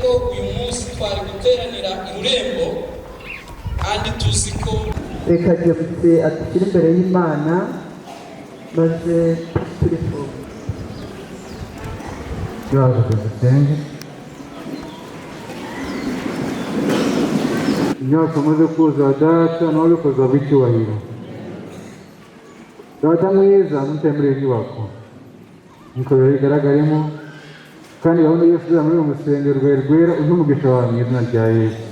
ko uyu munsi twari guteranira i Rurembo, kandi tuzi ko Reka James adushyire imbere y'Imana, maze turifuza. Turaza dusenge. Imyaka umaze kuzuza, Data, nawe ubikoze icyubahiro. Data mwiza, ntutaye muri iyi nyubako nkuko biba bigaragaremo, kandi gahunda yose izaba muri uyu musengero rwawe rwera, uhe umugisha wawe mu izina rya Yesu.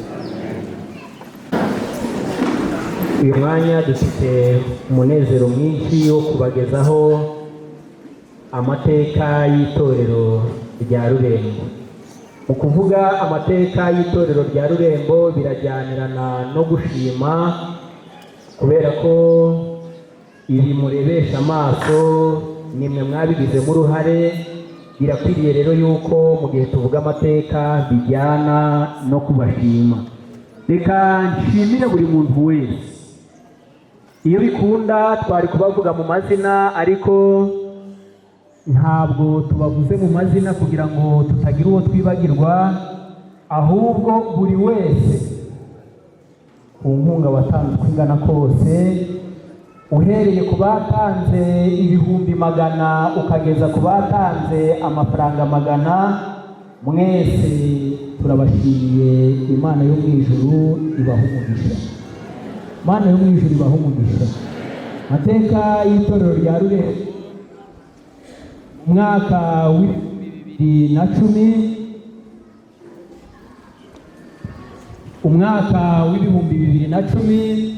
Uyu mwanya dufite umunezero mwinshi wo kubagezaho amateka y'itorero rya Rurembo. Mu kuvuga amateka y'itorero rya Rurembo birajyanirana no gushima, kubera ko ibi murebesha amaso nimwe mwabigizemo uruhare. Birakwiriye rero yuko mu gihe tuvuga amateka bijyana no kubashima. Reka nshimire buri muntu wese. Iyo bikunda twari kubavuga mu mazina, ariko ntabwo tubavuze mu mazina kugira ngo tutagira uwo twibagirwa, ahubwo buri wese ku nkunga watanze uko ingana kose, uhereye ku batanze 100,000 ukageza ku batanze amafaranga 100, mwese turabashimiye. Imana yo mu ijuru ibaha umugisha. Imana yo mu ijuru ibaha umugisha. Amateka y'itorero rya Rurembo: umwaka wa 2010, umwaka wa 2010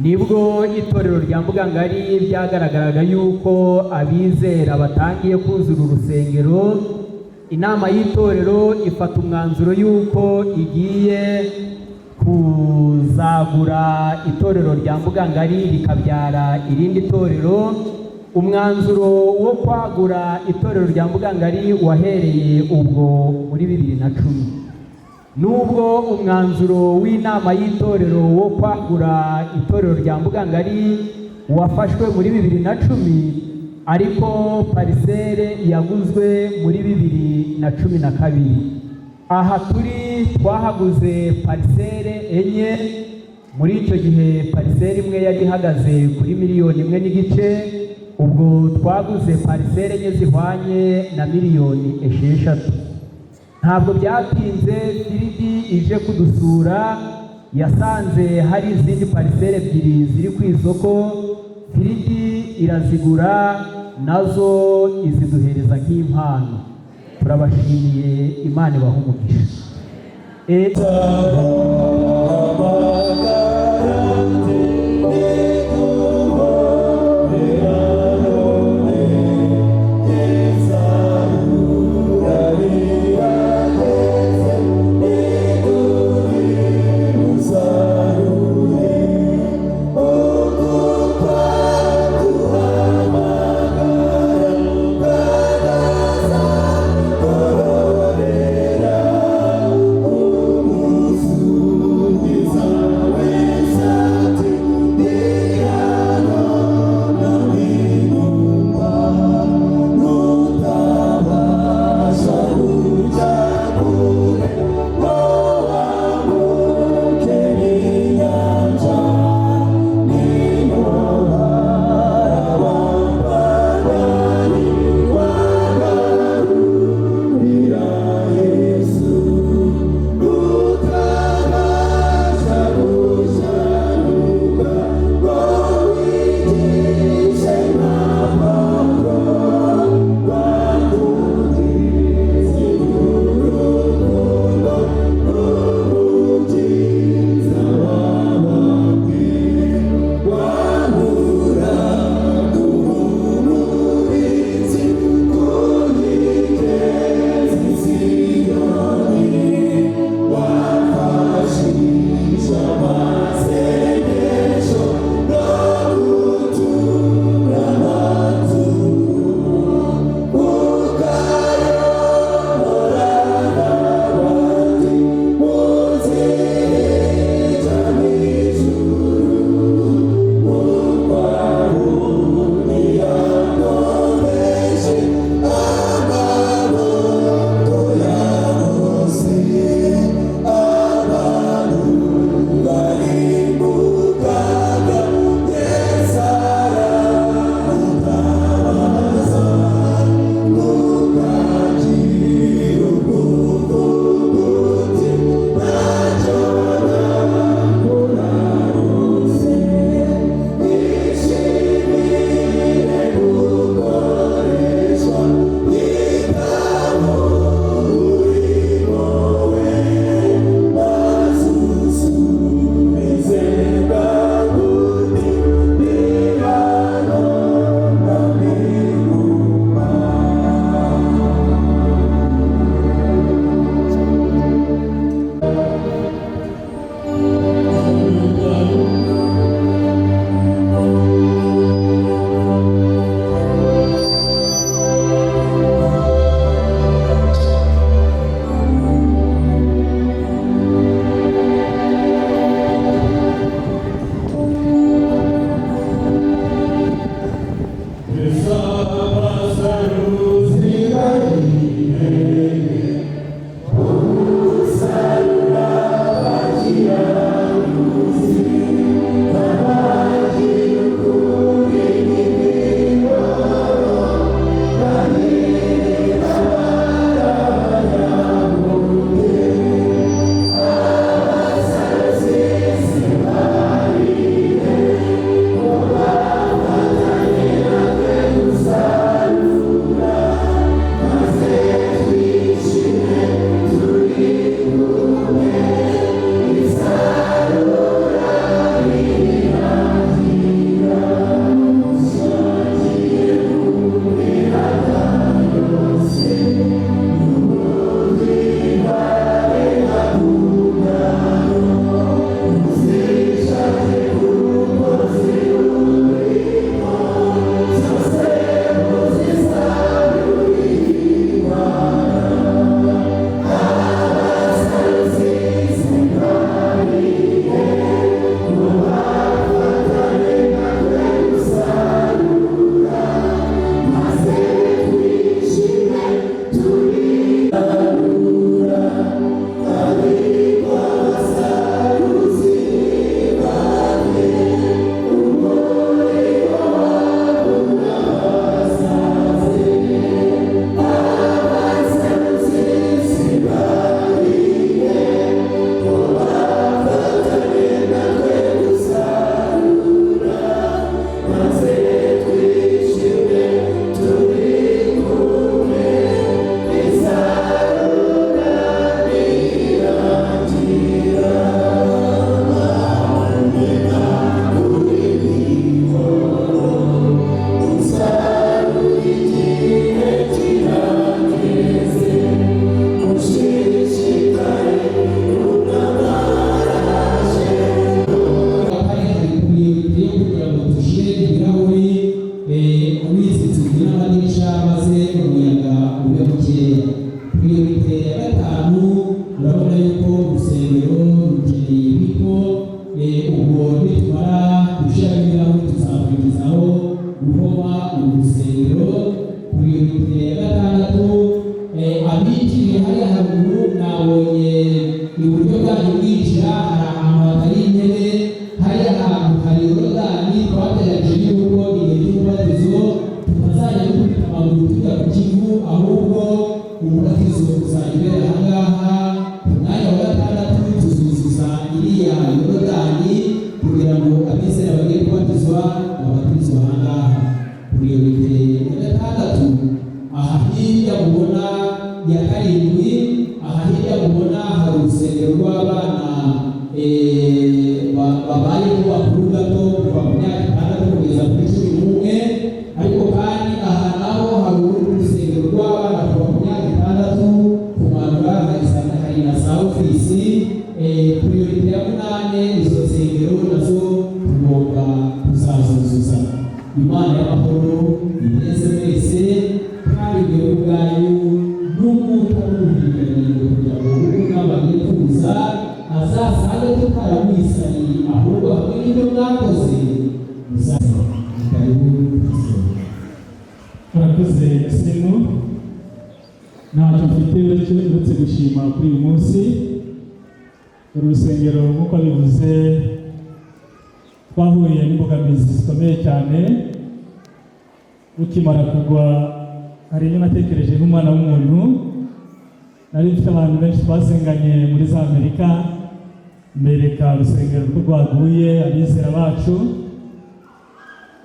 nibwo itorero rya Mbugangari byagaragaraga yuko abizera batangiye kuzura urusengero. Inama y'itorero ifata umwanzuro yuko igiye kuzagura itorero rya Mbugangari rikabyara irindi torero. Umwanzuro wo kwagura itorero rya Mbugangari wahereye ubwo muri 2010. Nubwo umwanzuro w'inama y'itorero wo kwagura itorero rya Mbugangari wafashwe muri 2010, ariko parcelle yaguzwe muri 2012. Aha turi twahaguze parcelle enye. Muri icyo gihe parcelle imwe yari ihagaze kuri 1.5 miliyoni. Ubwo twaguze parcelle enye zihwanye na miliyoni 6. Ntabwo byatinze, Field ije kudusura yasanze hari izindi parcelle ebyiri ziri ku isoko. Field irazigura, nazo iziduhereza nk'impano. Turabashimiye, Imana ibaha umugisha. Priorité ya gatandatu, abinjiriye hariya haruguru, nabonye iburyo bwanyu bwinjira hari ahantu hatari intebe. Hariya hantu hari Yorodani. Twateganyije yuko igihe cy'umubatizo tutazajya dukubita amaguru tujya ku Kivu, ahubwo umubatizo uzajya ubera aha ngaha. Ku mwanya wa gatandatu tuzuzuza iriya Yorodani kugira ngo abizera bagiye kubatizwa babatizwe aha ngaha. Priorité ya gatandatu, aha hirya mubona, ya karindwi, aha hirya mubona hari urusengero rw'abana babayeho bakuru gato, kuva mu myaka 6 kugeza kuri 11. Ariko kandi aha naho hari urundi rusengero rw'abana kuva ku myaka 6 kumanura, hari na za ofisi. Priorité ya munane, izo nsengero nazo tugomba kuzazuzuza. Imana y'amahoro ineze mwese, kandi mwebwe ubwanyu n'umwuka n'uburinganire, kugira ngo ubwo umwami agiye kuza azasange tutaramwisaniye, ahubwo hamwe n'ibyo mwakoze muzaza. Karibu, pastor. Murakoze, Yasimu. Ntacyo mfite uretse gushima kuri uyu munsi. Uru rusengero, nk'uko bivuze, twahuye n'imbogamizi zikomeye cyane rukimara kugwa. Hari ibyo natekereje nk'umwana w'umuntu. Nari mfite abantu benshi twasenganye muri za Amerika, mbereka urusengero rwo rwaguye, abizera bacu,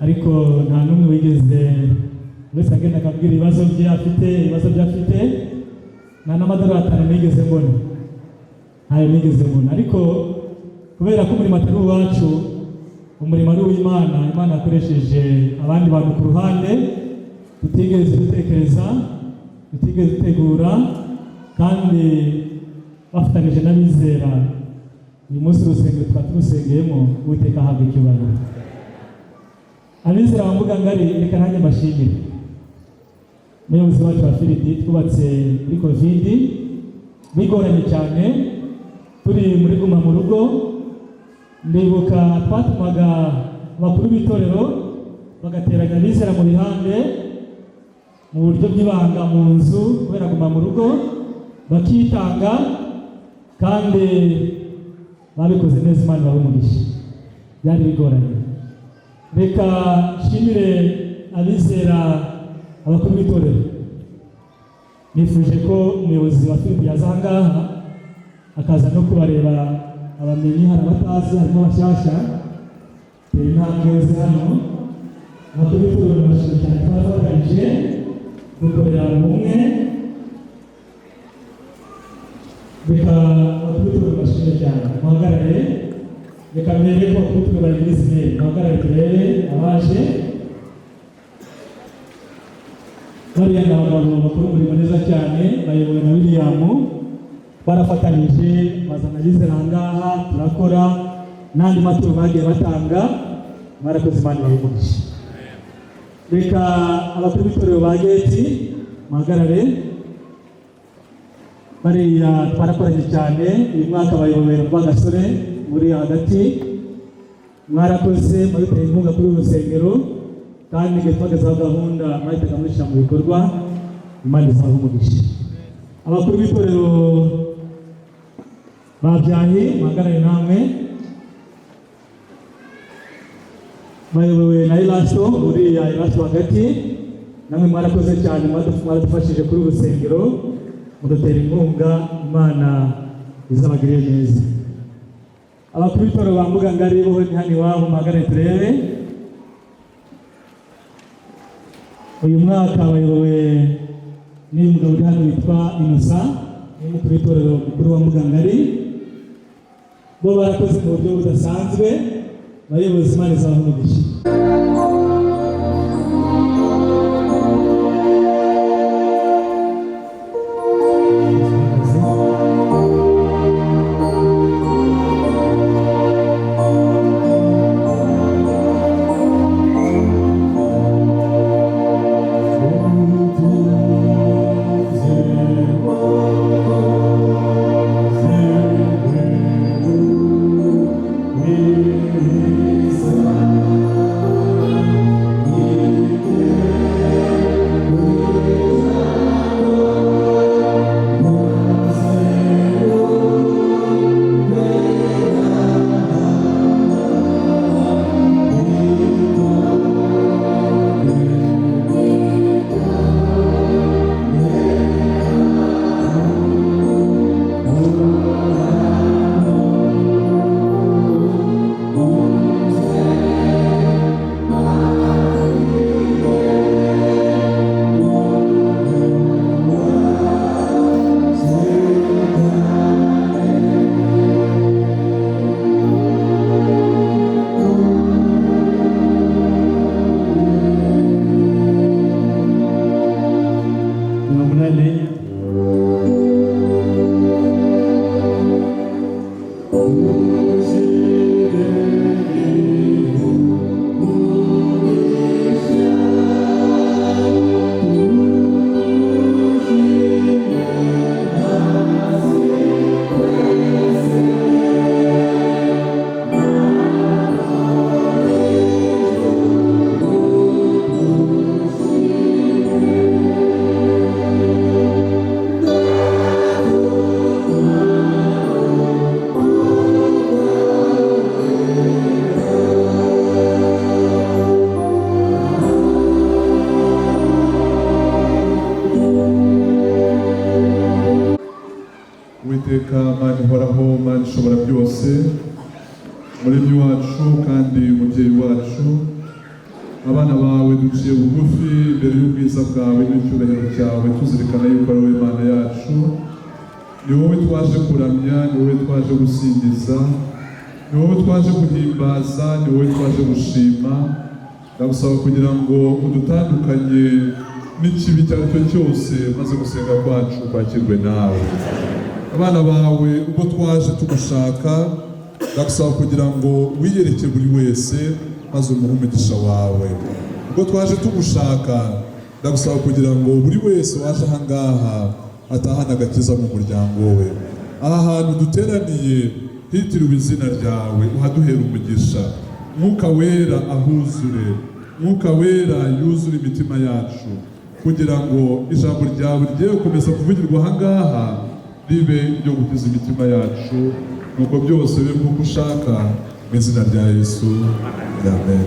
ariko nta n'umwe wigeze, wese agenda akabwira ibibazo bye afite, ibibazo bye afite. Nta n'amadolari 5 nigeze mbona, ntayo nigeze mbona. Ariko kubera ko umurimo atari uwacu, umurimo ari uw'Imana, Imana yakoresheje abandi bantu ku ruhande tutigeze dutekereza, tutigeze dutegura, kandi bafatanije n'abizera. Uyu munsi urusengero tukaba turusengeyemo. Uwiteka ahabwa icyubahiro. Abizera ba Mbuga Ngari, reka nanjye mbashimire. Umuyobozi wacu wa field, twubatse muri COVID bigoranye cyane, turi muri guma mu rugo. Ndibuka twatumaga abakuru b'itorero bagateranya abizera mu bihande mu buryo bw'ibanga mu nzu kubera guma mu rugo, bakitanga, kandi babikoze neza. Imana ibahe umugisha, byari bigoranye. Reka nshimire abizera, abakuru b'itorero. Nifuje ko umuyobozi wa field yaza aha ngaha akaza no kubareba, abamenyi. Hari abatazi, harimo abashyashya. Tera intambwe ze hano. Abakuru b'itorero bashimye cyane, twarafatanyije dukorera ubumwe. Reka abakuru b'itorero bashimye cyane, muhagarare. Reka mbere ko abakuru b'itorero bari muri simeri, muhagarare turebe abaje. Bariya ni abagabo bakora umurimo neza cyane, bayobowe na William. Barafatanije, bazana abizera aha ngaha, turakora, n'andi maturo bagiye batanga. Mwarakoze, Imana ibahe umugisha. Reka abakuru b'itorero ba Gate muhagarare. Bariya twarakoranye cyane. Uyu mwaka bayobowe na Rwagasore muri hagati. Mwarakoze, mwabiteye inkunga kuri uru rusengero, kandi igihe twagezeho gahunda mwahitaga mushyira mu bikorwa. Imana izaha umugisha. Abakuru b'itorero babyaye, muhagarare namwe, bayobowe na Erasto, uriya Erasto hagati. Namwe mwarakoze cyane, mwaradufashije kuri uru rusengero, mudutera inkunga. Imana izabagirire neza. Abakuru b'itorero ba Mbuga Ngari bo ni hano iwabo, muhagarare turebe. Uyu mwaka bayobowe n'uyu mugabo uri hano witwa Innocent, ni umukuru w'itorero mukuru wa Mbuga Ngari. Bo barakoze mu buryo budasanzwe. Bayobozi, Imana izabaha umugisha. Thank you. 84. Uwiteka Mana ihoraho, Mana ishobora byose, Muremyi wacu kandi umubyeyi wacu, abana bawe duciye bugufi imbere y'ubwiza bwawe n'icyubahiro cyawe, tuzirikana yuko ari wowe Mana yacu. Ni wowe twaje kuramya, ni wowe twaje gusingiza, ni wowe twaje guhimbaza, ni wowe twaje gushima. Ndagusaba kugira ngo udutandukanye n'ikibi icyo ari cyo cyose, maze gusenga kwacu kwakirwe nawe. Abana bawe ubwo twaje tugushaka, ndagusaba kugira ngo wiyereke buri wese maze umuhe umugisha wawe. Ubwo twaje tugushaka, ndagusaba kugira ngo buri wese waje aha ngaha atahane agakiza mu muryango we. Aha hantu duteraniye hitiriwe izina ryawe, uhaduhera umugisha. Mwuka Wera ahuzure, Mwuka Wera yuzure imitima yacu, kugira ngo ijambo ryawe rigiye gukomeza kuvugirwa aha ngaha ribe iryo gukiza imitima yacu. Nuko byose bibe nk'uko ushaka, mu izina rya Yesu, amen.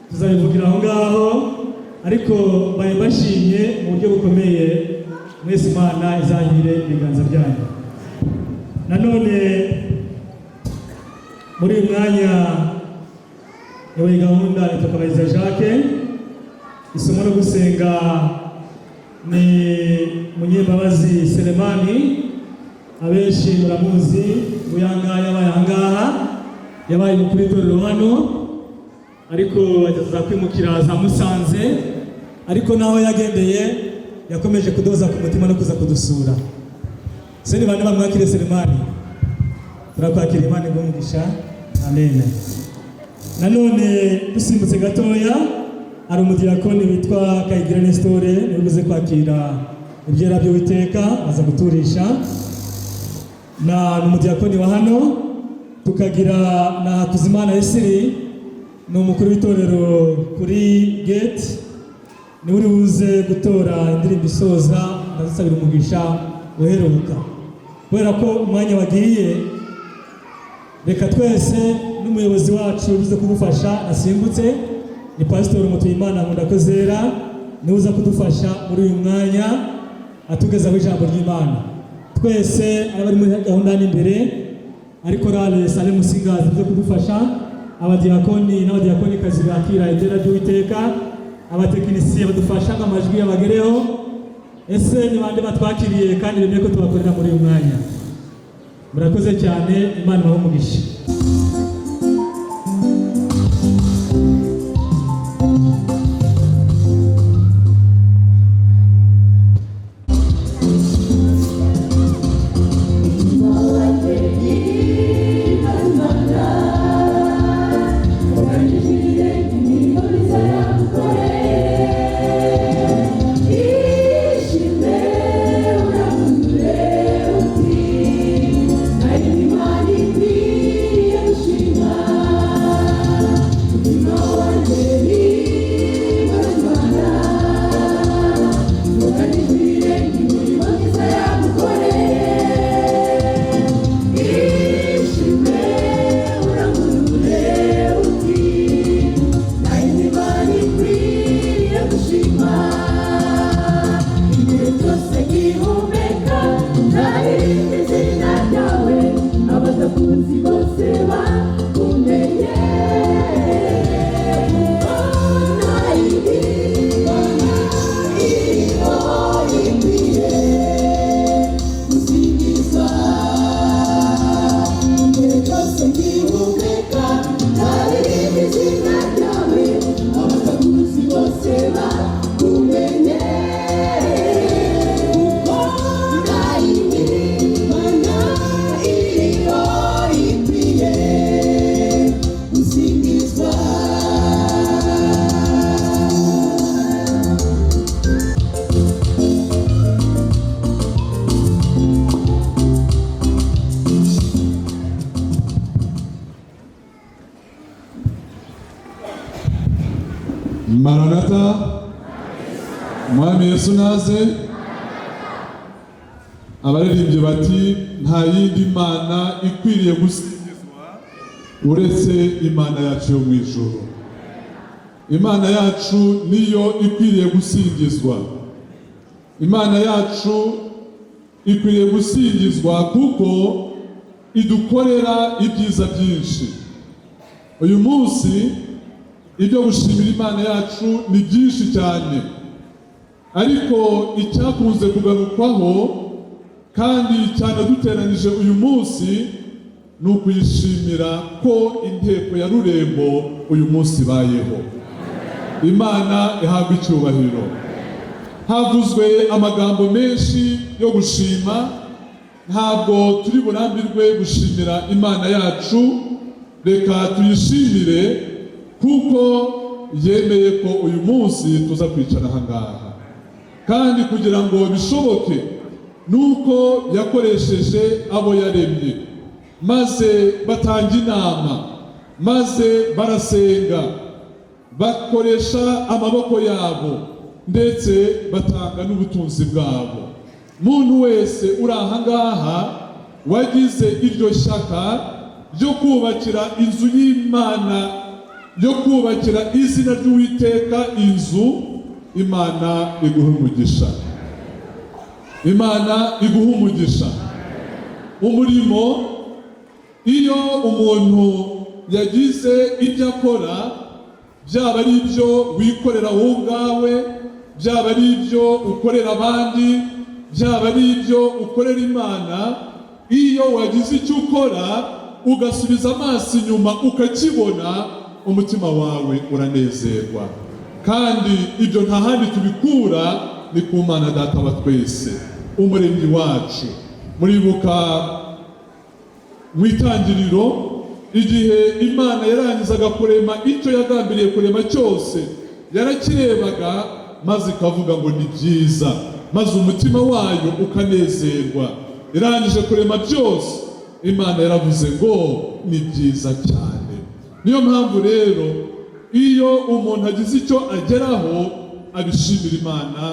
Tuzabivugira aho ngaho, ariko mbaye mbashimye mu buryo bukomeye mwese. Imana izahire ibiganza byanyu. Nanone muri uyu mwanya nyoboye gahunda nitwa Kabayiza Jacques. Isomo no gusenga ni Munyembabazi Selemani, abenshi muramuzi. Uyanga yabaye ahangaha, yabaye umukuru w'itorero hano, ariko ageza kwimukira za Musanze. Ariko naho yagendeye yakomeje kudoza ku mutima no kuza kudusura. Se ni bande bamwakire? Selemani, turakwakira, Imana iguhe umugisha, amen. Nanone dusimbutse gatoya, hari umudiyakoni witwa Kayigira Nesitore, niwe ubuze kwakira ibyera by'Uwiteka, aza guturisha na ni umudiyakoni wa hano. Tukagira na Hakuzimana Esiri, ni umukuru w'itorero kuri gate, niwe uri buze gutora indirimbo isoza ndazisabira umugisha uheruka. Kubera ko umwanya wagiye, reka twese n'umuyobozi wacu uze kugufasha asimbutse, ni Pasitori Mutuyimana Nkundakozera, niwe uza kudufasha muri uyu mwanya atugezaho ijambo ry'Imana. Twese abari muri gahunda hano imbere, ariko rale Salemu Singazi uze kudufasha, abadiyakoni n'abadiyakonikazi bakira ibyera by'Uwiteka, abatekinisiye badufasha ngo amajwi yabagereho. Ese ni bande batwakiriye kandi bemeye ko tubakorera muri uyu mwanya? Murakoze cyane, Imana ibahe umugisha. Imana ikwiye gushimwa. Maranata, Mwami Yesu naze. Abaririmbyi bati: "Nta yindi mana ikwiriye gusingizwa uretse Imana yacu yo mu ijuru." Imana yacu niyo ikwiriye gusingizwa. Imana yacu ikwiriye gusingizwa kuko idukorera ibyiza byinshi. Uyu munsi ibyo gushimira Imana yacu ni byinshi cyane, ariko icyakunze kugarukwaho kandi cyane duteranije uyu munsi ni ukuyishimira ko inteko ya Rurembo uyu munsi ibayeho. Imana ihabwa icyubahiro. Havuzwe amagambo menshi yo gushima. Ntabwo turi burambirwe gushimira Imana yacu. Reka tuyishimire kuko yemeye ko uyu munsi tuza kwicara aha ngaha, kandi kugira ngo bishoboke nuko yakoresheje abo yaremye, maze batanga inama, maze barasenga, bakoresha amaboko yabo, ndetse batanga n'ubutunzi bwabo. Muntu wese uri aha ngaha wagize iryo shyaka ryo kubakira inzu y'Imana, ryo kubakira izina ry'Uwiteka inzu, Imana iguha umugisha, Imana iguha umugisha. Umurimo, iyo umuntu yagize ibyo akora, byaba ari ibyo wikorera wowe ubwawe, byaba ari ibyo ukorera abandi, byaba ari ibyo ukorera Imana, iyo wagize icyo ukora ugasubiza amaso inyuma ukakibona, umutima wawe uranezerwa. Kandi ibyo nta handi tubikura, ni ku Mana Data wa twese, Umuremyi wacu. Muribuka mu itangiriro, igihe Imana yarangizaga kurema icyo yagambiriye kurema cyose, yarakirebaga maze ikavuga ngo: "Ni byiza," maze umutima wayo ukanezerwa. Irangije kurema byose, Imana yaravuze ngo: "Ni byiza cyane." Niyo mpamvu rero iyo umuntu agize icyo ageraho abishimira Imana,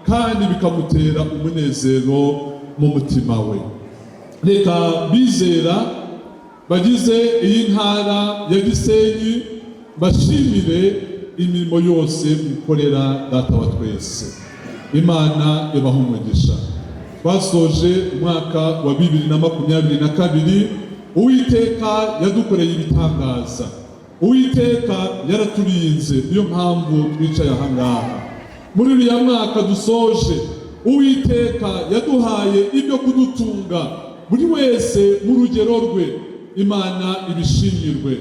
kandi bikamutera umunezero mu mutima we. Reka bizera bagize iyi ntara ya Gisenyi bashimire imirimo yose mukorera Data wa twese. Imana ibaha umugisha. Twasoje umwaka wa 2022, Uwiteka yadukoreye ibitangaza, Uwiteka yaraturinze, niyo mpamvu twicaye aha ngaha. Muri uriya mwaka dusoje, Uwiteka yaduhaye ibyo kudutunga, buri wese mu rugero rwe. Imana ibishimirwe.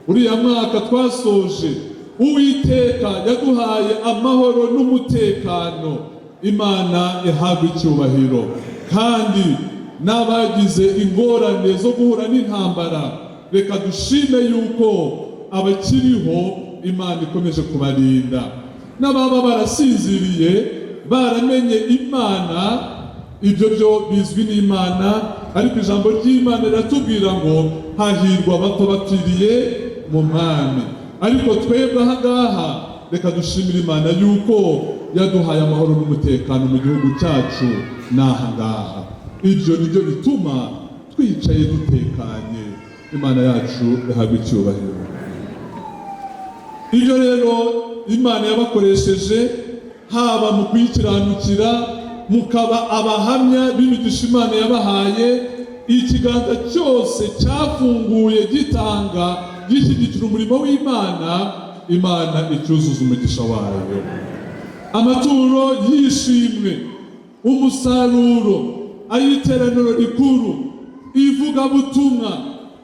Uriya mwaka twasoje, Uwiteka yaduhaye amahoro n'umutekano. Imana ihabwa icyubahiro. Kandi n'abagize ingorane zo guhura n'intambara, reka dushime yuko abakiriho Imana ikomeje kubarinda. N'ababa barasinziriye baramenye Imana, ibyo byo bizwi n'Imana, ariko ijambo ry'Imana riratubwira ngo: "Hahirwa abapfa bapfiriye mu Mwami." Ariko twebwe aha ngaha, reka dushimire Imana yuko yaduhaye amahoro n'umutekano mu gihugu cyacu n'aha ngaha. Ibyo nibyo bituma twicaye dutekanye. Imana yacu ihabwa icyubahiro. Ibyo rero Imana yabakoresheje, haba mu kuyikiranukira, mukaba abahamya b'imigisha Imana yabahaye, ikiganza cyose cyafunguye gitanga, gishyigikira umurimo w'Imana, Imana icyuzuza umugisha wayo. Amaturo y'ishimwe, umusaruro, ay'iteraniro rikuru, ivugabutumwa,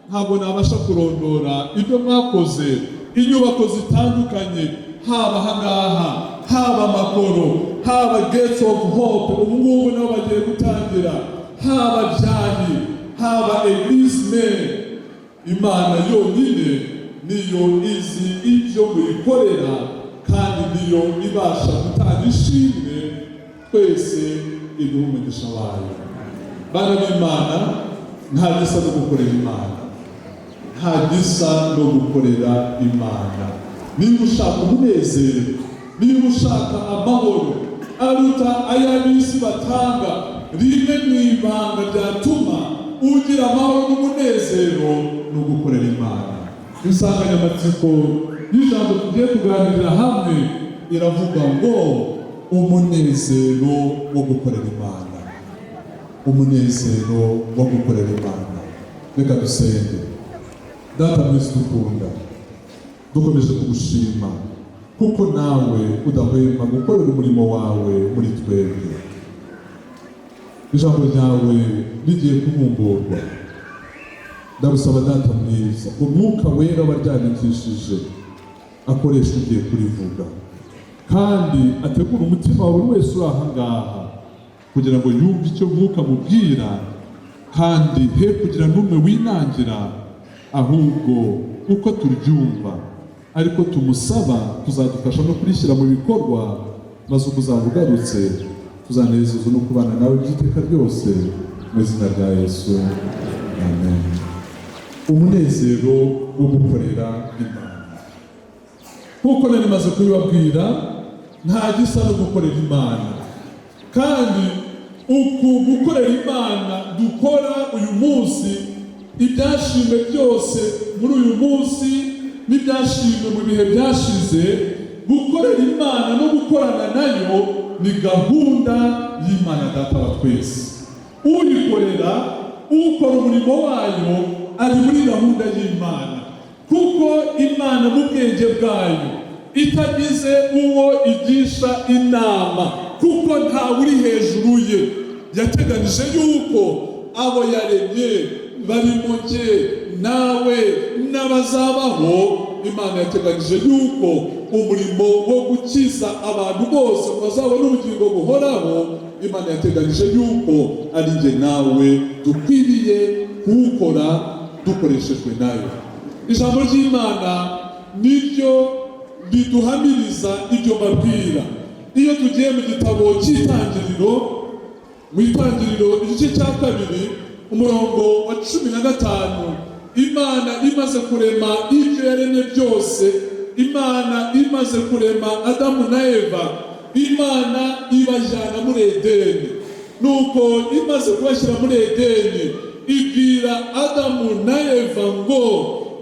ntabwo nabasha kurondora ibyo mwakoze. Inyubako zitandukanye, haba ahangaha, haba amakoro, haba Gates of Hope, ubu ngubu nabo bagiye gutangira, haba Byahi, haba Eglise, Imana yonyine niyo izi ibyo muyikorera, kandi niyo ibasha gutanga ishimwe. Twese iduha umugisha wayo. Bana b'Imana, nta gisa no gukorera Imana, nta gisa no gukorera Imana. Niba ushaka umunezero Niba ushaka amahoro aruta ay'ab'isi batanga, rimwe mu ibanga ryatuma ugira amahoro n'umunezero ni ugukorera Imana. Insanganyamatsiko y'ijambo tugiye kuganirira hamwe iravuga ngo umunezero wo gukorera Imana, umunezero wo gukorera Imana. Reka dusenge. Data mwiza dukunda, dukomeje kugushima kuko nawe udahwema gukorera umurimo wawe muri twebwe. Ijambo ryawe rigiye kubumburwa. Ndagusaba, Data mwiza, Umwuka Wera waryandikishije akoresha ugiye kurivuga, kandi ategura umutima wa buri wese uri aha ngaha kugira ngo yumve icyo Mwuka amubwira, kandi he kugira n'umwe winangira, ahubwo uko turyumva ariko tumusaba kuzadufasha no kurishyira mu bikorwa, maze ubwo uzaba ugarutse tuzanezezwa no kubana nawe by'iteka ryose. Mu izina rya Yesu, amen. Umunezero wo gukorera Imana. Nk'uko nari maze kubibabwira, nta gisa no gukorera Imana. Kandi uku gukorera Imana dukora uyu munsi, ibyashimwe byose muri uyu munsi n'ibyashimwe mu bihe byashize, gukorera Imana no gukorana nayo ni gahunda y'Imana Data wa twese. Uyikorera, ukora umurimo wayo, ari muri gahunda y'Imana, kuko Imana mu bwenge bwayo itagize uwo igisha inama, kuko ntawe uri hejuru ye, yateganije yuko abo yaremye barimo njye nawe n'abazabaho, Imana yateganyije yuko umurimo wo gukiza abantu bose ngo bazabone ubugingo buhoraho, Imana yateganyije yuko ari njye nawe dukwiriye kuwukora dukoreshejwe nayo. Ijambo ry'Imana niryo riduhamiriza ibyo mbabwira. Iyo tugiye mu gitabo cy'Itangiriro, mu Itangiriro igice cya 2, umurongo wa 15, Imana imaze kurema ibyo yaremye byose, Imana imaze kurema Adamu na Eva, Imana ibajyana muri Edeni. Nuko imaze kubashyira muri Edeni, ibwira Adamu na Eva ngo: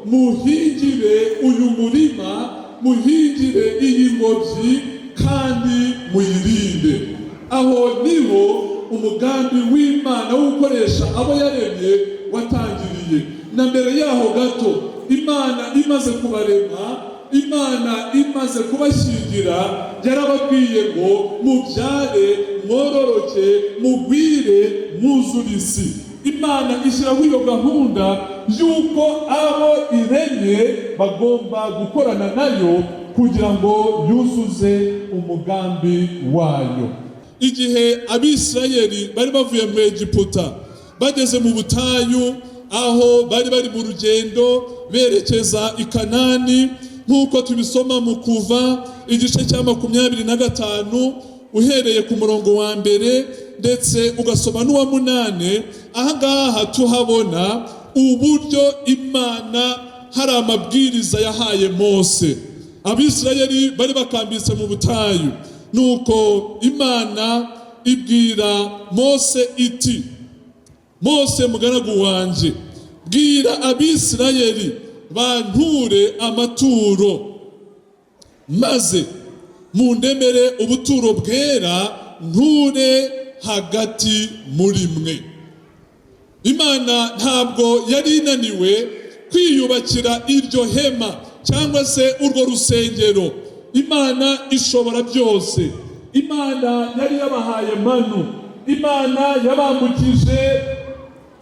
"Muhingire uyu murima, muhingire iyi ngobyi kandi muyirinde." Aho niho umugambi w'Imana wo gukoresha abo yaremye watangiriye. Na mbere yaho gato, Imana imaze kubarema, Imana imaze kubashyingira, yarababwiye ngo: "Mubyare, mwororoke, mugwire, mwuzure isi." Imana ishyiraho iyo gahunda y'uko abo iremye bagomba gukorana nayo kugira ngo yuzuze umugambi wayo. Igihe Abisirayeli bari bavuye mu Egiputa bageze mu butayu, aho bari bari mu rugendo berekeza i Kanani, nk'uko tubisoma mu Kuva igice cya 25, uhereye ku murongo wa 1 ndetse ugasoma n'uwa 8, aha ngaha tuhabona uburyo Imana hari amabwiriza yahaye Mose. Abisirayeli bari bakambitse mu butayu, nuko Imana ibwira Mose iti: "Mose mugaragu wanjye, bwira Abisirayeli banture amaturo, maze mundemere ubuturo bwera, nture hagati muri mwe." Imana ntabwo yari inaniwe kwiyubakira iryo hema cyangwa se urwo rusengero. Imana ishobora byose. Imana yari yabahaye manu, Imana yabambukije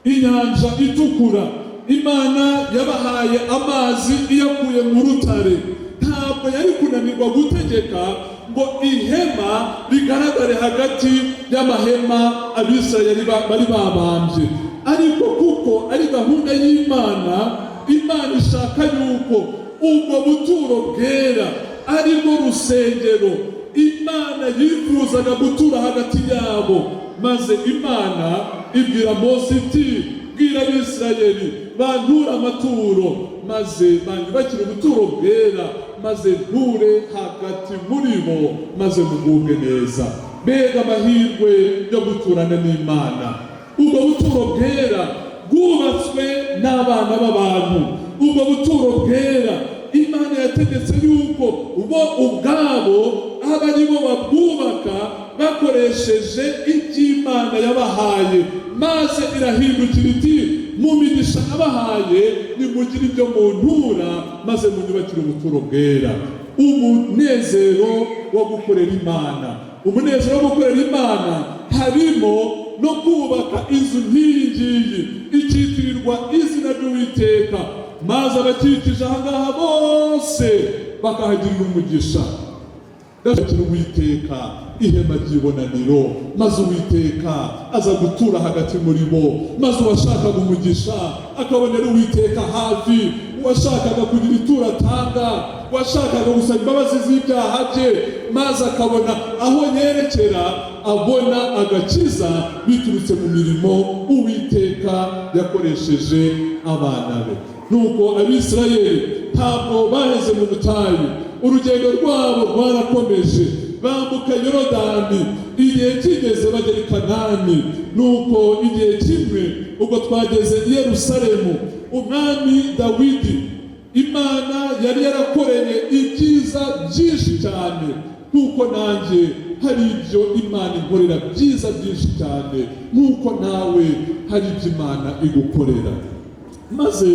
Inyanja Itukura, Imana yabahaye amazi iyakuye mu rutare. Ntabwo yari kunanirwa gutegeka ngo ihema rigaragare hagati y'amahema Abisirayeli bari babambye. Ariko kuko ari gahunda y'Imana, Imana ishaka yuko ubwo buturo bwera, ari rwo rusengero Imana yifuzaga gutura hagati yabo, maze Imana ibwira Mose iti: "Bwira Abisirayeli banture amaturo, maze banyubakire ubuturo bwera." Maze nture hagati muri bo, maze mugubwe neza. Mbega amahirwe yo guturana n'Imana! Ubwo buturo bwera bwubatswe n'abana b'abantu. Ubwo buturo bwera Imana yategetse yuko bo ubwabo aba ari bo babwubaka bakoresheje iby'Imana yabahaye. Maze irahindukira iti: "Mu migisha nabahaye, nimugire ibyo muntura, maze munyubakire ubuturo bwera." Umunezero wo gukorera Imana, umunezero wo gukorera Imana harimo no kubaka inzu nk'iyi ngiyi ikitirirwa izina ry'Uwiteka, maze abakikije aha ngaha bose bakahagirira umugisha. Ndashakira Uwiteka ihema ry'ibonaniro, maze Uwiteka aza gutura hagati muri bo, maze uwashakaga umugisha akabonera Uwiteka hafi, uwashakaga kugira ituro atanga, uwashakaga gusaba imbabazi z'ibyaha bye, maze akabona aho yerekera, abona agakiza biturutse mu mirimo Uwiteka yakoresheje abana be. Nuko Abisirayeli ntabwo baheze mu butayu. Urugendo rwabo rwarakomeje, bambuka Yorodani, igihe kigeze bagera i Kanani. Nuko igihe kimwe ubwo twageze i Yerusalemu, Umwami Dawidi Imana yari yarakoreye ibyiza byinshi cyane, nk'uko nanjye hari ibyo Imana inkorera byiza byinshi cyane, nk'uko nawe hari ibyo Imana igukorera. Maze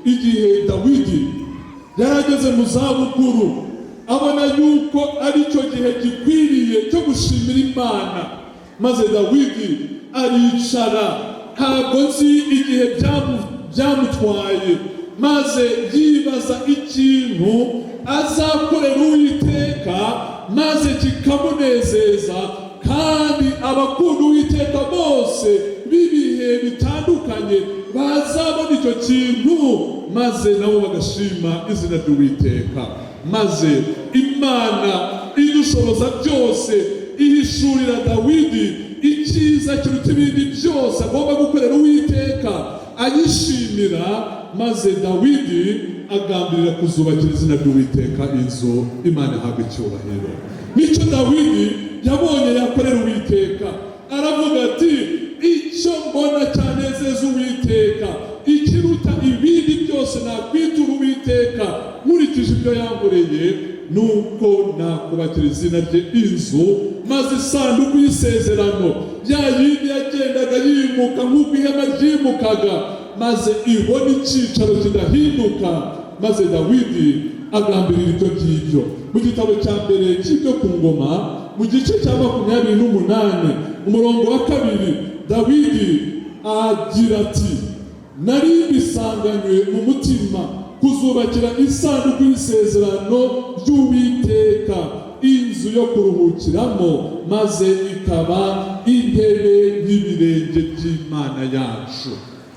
igihe Dawidi yari ageze mu zabukuru, abona yuko ari cyo gihe gikwiriye cyo gushimira Imana, maze Dawidi aricara. Ntabwo nzi igihe byamutwaye, maze yibaza ikintu azakorera Uwiteka maze kikamunezeza, kandi abakunda Uwiteka bose b'ibihe bitandukanye bazabona icyo kintu, maze nabo bagashima izina ry'Uwiteka. Maze Imana idushoboza byose ihishurira Dawidi icyiza kiruta ibindi byose agomba gukorera Uwiteka ayishimira, maze Dawidi agambirira kuzubakira izina ry'Uwiteka inzu. Imana ihabwa icyubahiro. Nicyo Dawidi yabonye yakorera Uwiteka. Aravuga ati: "Icyo mbona cyanezeza Uwiteka, ikiruta ibindi byose nakwitura Uwiteka nkurikije ibyo yankoreye, nuko nakubakira izina rye inzu, maze isanduku y'isezerano, ya yindi yagendaga yimuka nk'uko ihema ryimukaga, maze ibone icyicaro kidahinduka." Maze Dawidi agambirira ibyo ngibyo. Mu gitabo cya mbere cy'Ibyo ku Ngoma, mu gice cya 28, umurongo wa 2, Dawidi agira ati: "Nari mbisanganywe mu mutima kuzubakira isanduku y'isezerano ry'Uwiteka inzu yo kuruhukiramo, maze ikaba intebe y'ibirenge by'Imana yacu."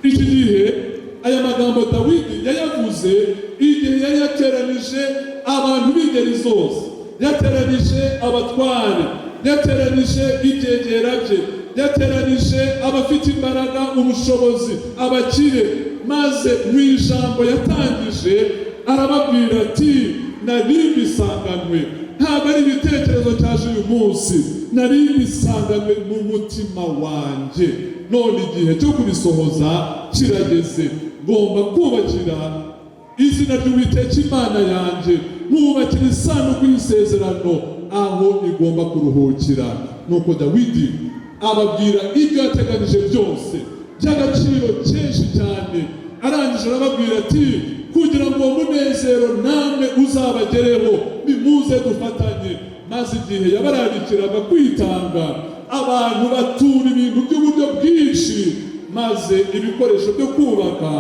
Iki gihe aya magambo Dawidi yayavuze igihe yari yateranije abantu b'ingeri zose, yateranije abatware, yateranije ibyegera bye, yateranije abafite imbaraga, ubushobozi, abakire. Maze mu ijambo yatangije arababwira ati: "Nari mbisanganywe, ntabwo ari igitekerezo cyaje uyu munsi, nari mbisanganywe mu mutima wanjye, none igihe cyo kubisohoza kirageze. Ngomba kubakira izina ry'Uwiteka Imana yanjye, nkubakira isanduku y'isezerano aho igomba kuruhukira." Nuko Dawidi ababwira ibyo yateganyije byose by'agaciro kenshi cyane. Arangije arababwira ati: "Kugira ngo uwo munezero namwe uzabagereho, nimuze dufatanye." Maze igihe yabararikiraga kwitanga, abantu batura ibintu by'uburyo bwinshi, maze ibikoresho byo kubaka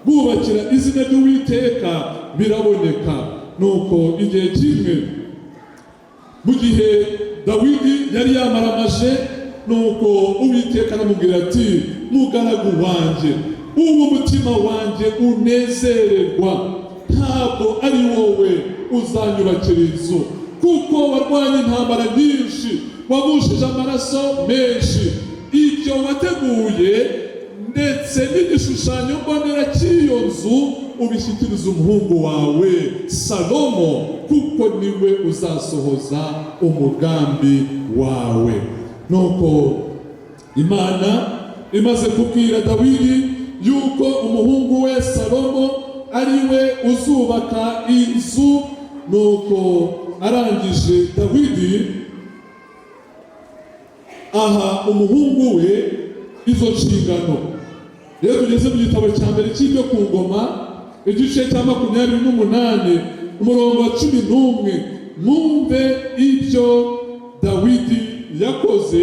bubakira izina ry'Uwiteka biraboneka. Nuko igihe kimwe, mu gihe Dawidi yari yamaramaje, nuko Uwiteka aramubwira ati: "Mugaragu wanjye, ubu umutima wanjye unezererwa, ntabwo ari wowe uzanyubakira inzu, kuko warwanye intambara nyinshi, wavushije amaraso menshi. Ibyo wateguye ndetse n'igishushanyo mbonera cy'iyo nzu Ubishyikirize umuhungu wawe Salomo, kuko niwe uzasohoza umugambi wawe. Nuko Imana imaze kubwira Dawidi yuko umuhungu we Salomo ari we uzubaka inzu, nuko arangije Dawidi aha umuhungu we izo nshingano. Rero tugeze mu gitabo cya mbere cy'Ibyo ku Ngoma, igice cya 28, umurongo wa 11, mwumve ibyo Dawidi yakoze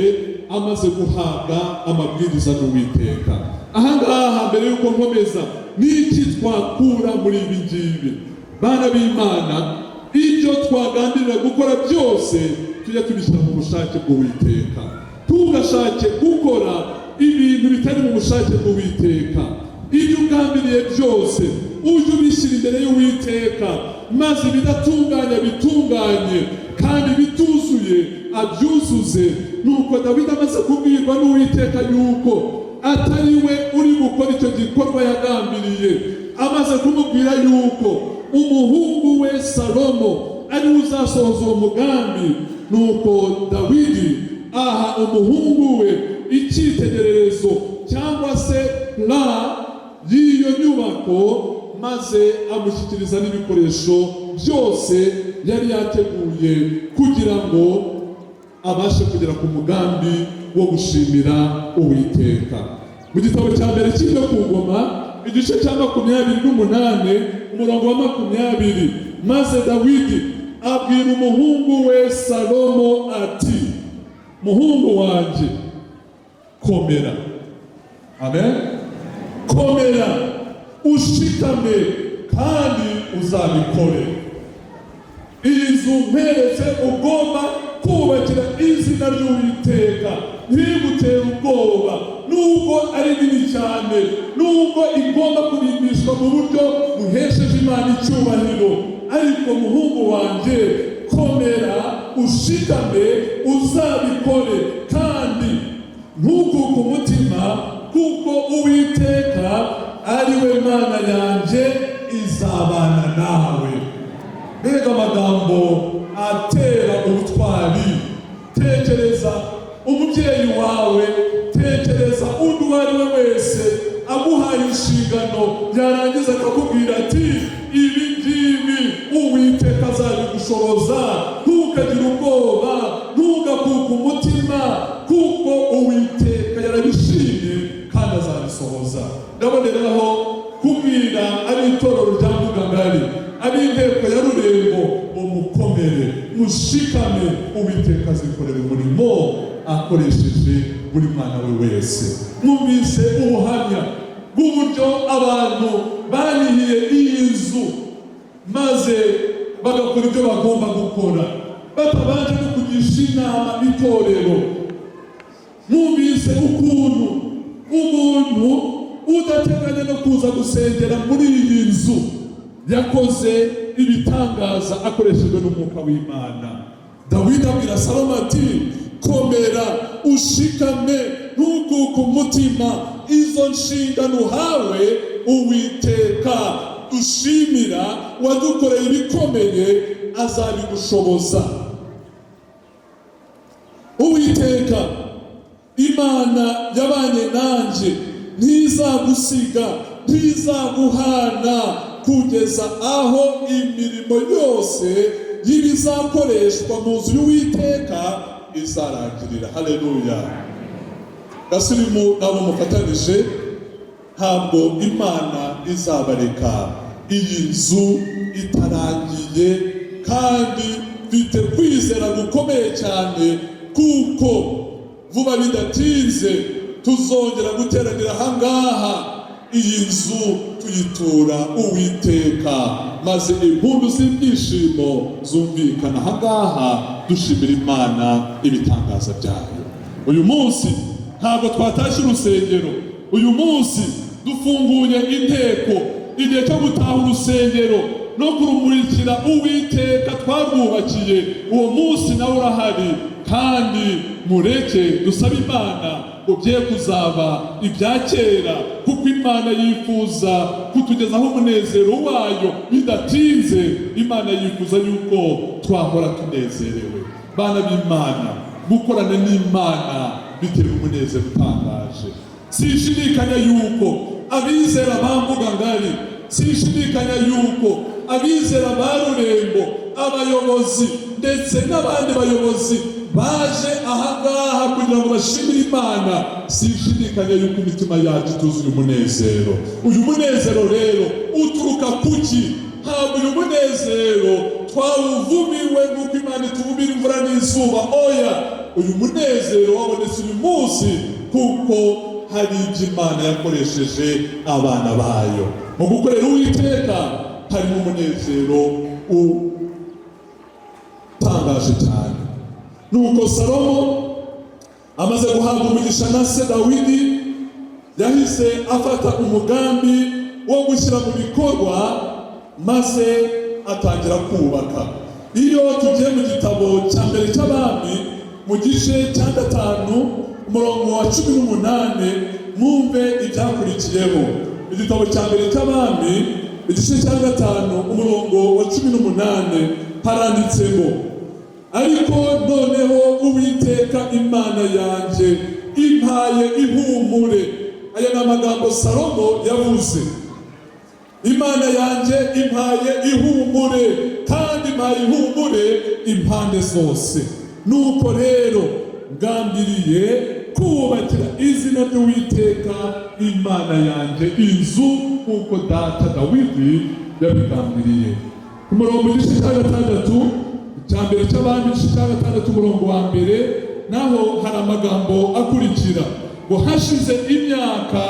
amaze guhabwa amabwiriza n'Uwiteka. Ahangaha, mbere y'uko nkomeza, n'iki twakura muri ibi ngibi? Bana b'Imana, ibyo twagambirira gukora byose tujya tubishyira mu bushake bw'Uwiteka. Tugashake gukora ibintu bitari mu bushake bw'Uwiteka. Ibyo ugambiriye byose ujye ubishyira imbere y'Uwiteka, maze ibidatunganye bitunganye, kandi bituzuye abyuzuze. Nuko Dawidi amaze kubwirwa n'Uwiteka yuko atari we uri gukora icyo gikorwa yagambiriye, amaze kumubwira yuko umuhungu we Salomo ari we uzasohoza uwo mugambi, nuko Dawidi aha umuhungu we icyitegererezo cyangwa se plan y'iyo nyubako, maze amushyikiriza n'ibikoresho byose yari yateguye kugira ngo abashe kugera ku mugambi wo gushimira Uwiteka. Mu gitabo cya mbere cy'Ibyo ku Ngoma, igice cya 28, umurongo wa 20: "Maze Dawidi abwira umuhungu we Salomo ati: 'Muhungu wanjye, komera.'" Amen. "Komera, ushikame, kandi uzabikore. Iyi nzu nkweretse ugomba kubakira izina ry'Uwiteka ntigutere ubwoba, nubwo ari nini cyane, nubwo igomba kurimbishwa mu buryo buhesheje Imana icyubahiro. Ariko muhungu wanjye, komera, ushikame, uzabikore, kandi ntukuke umutima, kuko Uwiteka ari we Mana yanjye izabana nawe." Mbega amagambo atera ubutwari! Tekereza umubyeyi wawe, tekereza undi uwo ari we wese aguhaye inshingano, yarangiza akakubwira ati: "Ibi ngibi Uwiteka azabigushoboza, ntukagire ubwoba, ntugakuke umutima, kuko Uwiteka yarabishimye kandi azabisohoza." Ndaboneraho kubwira ab'itorero rya Mbugangari, ab'inteko ya Rurembo ngo mukomere, mushikame, Uwiteka azikorera umurimo akoresheje buri mwana we wese. Mwumvise ubuhamya bw'uburyo abantu banihiye iyi nzu, maze bagakora ibyo bagomba gukora batabanje no kugisha inama itorero. Mwumvise ukuntu umuntu udateganya no kuza gusengera muri iyi nzu yakoze ibitangaza akoreshejwe n'Umwuka w'Imana. Dawidi abwira Salomo ati: "Komera, ushikame, ntukuke umutima. Izo nshingano uhawe, Uwiteka dushimira wadukoreye ibikomeye azabigushoboza. Uwiteka Imana yabanye nanjye ntizagusiga, ntizaguhana, kugeza aho imirimo yose y'ibizakoreshwa mu nzu y'Uwiteka izarangirira." Haleluya! Gasirimu nabo mufatanije, ntabwo Imana izabareka iyi nzu itarangiye, kandi mfite kwizera gukomeye cyane kuko vuba bidatinze tuzongera guteranira ahangaha, iyi nzu tuyitura Uwiteka, maze impundu z'ibyishimo zumvikana ahangaha, dushimira Imana ibitangaza byayo. Uyu munsi ntabwo twatashye urusengero, uyu munsi dufunguye inteko. Igihe cyo gutaha urusengero no kurumurikira Uwiteka twarwubakiye, uwo munsi nawe urahari, kandi mureke dusabe Imana. Ngo bye kuzaba ibya kera, kuko Imana yifuza kutugezaho umunezero wayo bidatinze. Imana yifuza yuko twahora tunezerewe. Bana b'Imana, gukorana n'Imana bitera umunezero utangaje. Sinshidikanya yuko abizera ba Mbuga Ngari, sinshidikanya yuko abizera ba Rurembo, abayobozi ndetse n'abandi bayobozi baje ahangaha kugira ngo bashimire Imana, sinshidikanya yuko imitima yacu ituzuye umunezero. Uyu munezero rero uturuka kuki? Ntabwo uyu munezero twawuvumiwe nk'uko Imana ituvumira imvura n'izuba. Oya, uyu munezero wabonetse uyu munsi kuko hari ibyo Imana yakoresheje abana bayo. Mu gukorera Uwiteka harimo umunezero utangaje cyane. Nuko Salomo amaze guhabwa umugisha na se Dawidi, yahise afata umugambi wo gushyira mu bikorwa, maze atangira kubaka. Iyo tugiye mu gitabo cya mbere cy'Abami, mu gice cya 5, umurongo wa 18, mwumve ibyakurikiyeho. Igitabo cya mbere cy'Abami, igice cya 5, umurongo wa 18, haranditse ngo: "Ariko noneho Uwiteka Imana yanjye impaye ihumure." Aya ni amagambo Salomo yavuze. "Imana yanjye impaye ihumure, kandi impaye ihumure impande zose. Nuko rero ngambiriye kubakira izina ry'Uwiteka Imana yanjye inzu, nk'uko data Dawidi yabigambiriye." Ku murongo, igice cya 6, icya mbere cy'Abami, igice cya 6, umurongo wa 1, naho hari amagambo akurikira ngo: "Hashize imyaka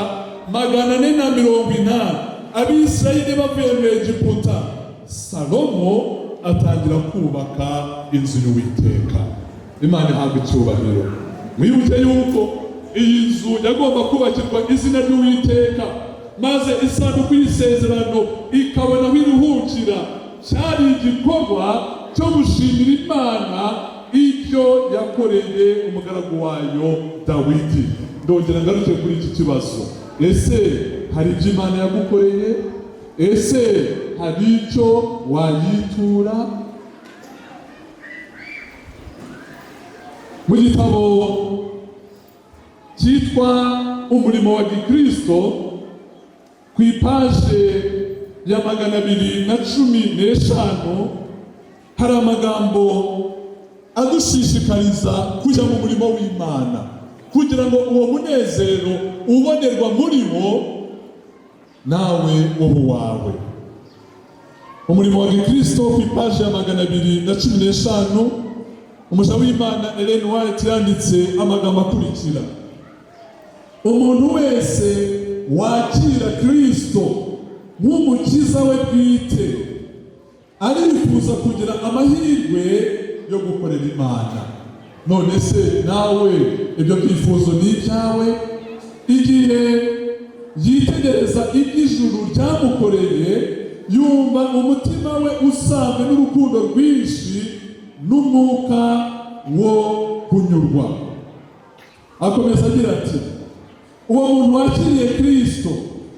480 Abisirayeli bavuye mu Egiputa, Salomo atangira kubaka inzu y'Uwiteka." Imana ihabwa icyubahiro. Mwibuke yuko iyi nzu yagomba kubakirwa izina ry'Uwiteka, maze isanduku y'isezerano ikabona aho iruhukira. Cyari igikorwa cyo gushimira Imana ibyo yakoreye umugaragu wayo Dawidi. Ndongera ngaruke kuri iki kibazo: ese hari ibyo Imana yagukoreye? Ese hari icyo wayitura? Mu gitabo cyitwa Umurimo wa Gikristo, ku ipaje ya 215, hari amagambo adushishikariza kujya mu murimo w'Imana kugira ngo uwo munezero ubonerwa muri wo nawe ube uwawe. Umurimo wa Gikristo, ku ipaje ya 215, umuja w'Imana Ellen White yanditse amagambo akurikira: "Umuntu wese wakira Kristo nk'umukiza we bwite arifuza kugira amahirwe yo gukorera Imana." None se nawe ibyo byifuzo ni ibyawe? "Igihe yitegereza iby'ijuru ryamukoreye, yumva umutima we usabwe n'urukundo rwinshi n'umwuka wo kunyurwa." Akomeza agira ati: "Uwo muntu wakiriye Kristo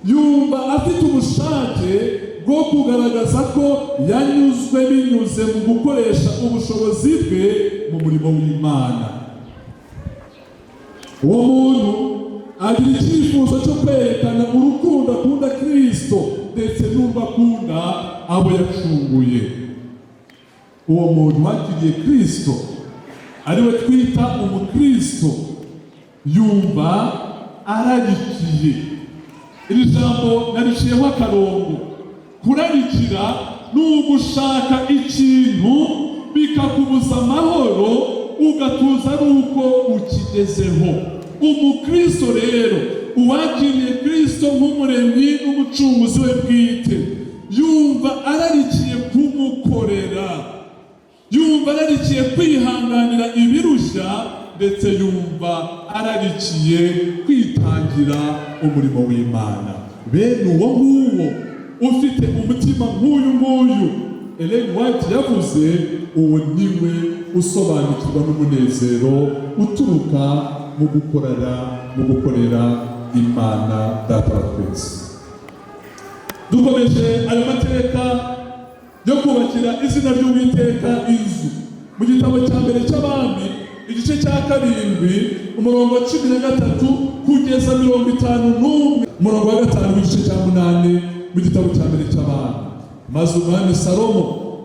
yumva afite ubushake bwo kugaragaza ko yanyuzwe binyuze mu gukoresha ubushobozi bwe mu murimo w'Imana. Uwo muntu agira icyifuzo cyo kwerekana urukundo akunda Kristo ndetse n'urwo akunda abo yacunguye." Uwo muntu wakiriye Kristo, ariwe twita umukristo, yumva ararikiye. Iri jambo nariciyeho akarongo. Kurarikira ni ugushaka ikintu bikakubuza amahoro, ugatuza ari uko ukigezeho. Umukristo rero, uwakiriye Kristo nk'umuremyi n'umucunguzi we bwite, yumva ararikiye kumukorera, yumva ararikiye kwihanganira ibirushya, ndetse yumva ararikiye kwitangira umurimo w'Imana. Bene uwo nguwo ufite umutima nk'uyu nguyu Ellen White yavuze, uwo niwe usobanukirwa n'umunezero uturuka mu gukorera mu gukorera Imana Data wa twese. Dukomeje ayo mateka yo kubakira izina ry'Uwiteka inzu, mu gitabo cya mbere cy'Abami, igice cya 7, umurongo wa 13 kugeza 51, umurongo wa 5 w'igice cya 8 mu gitabo cya mbere cy'Abami. Maze umwami Salomo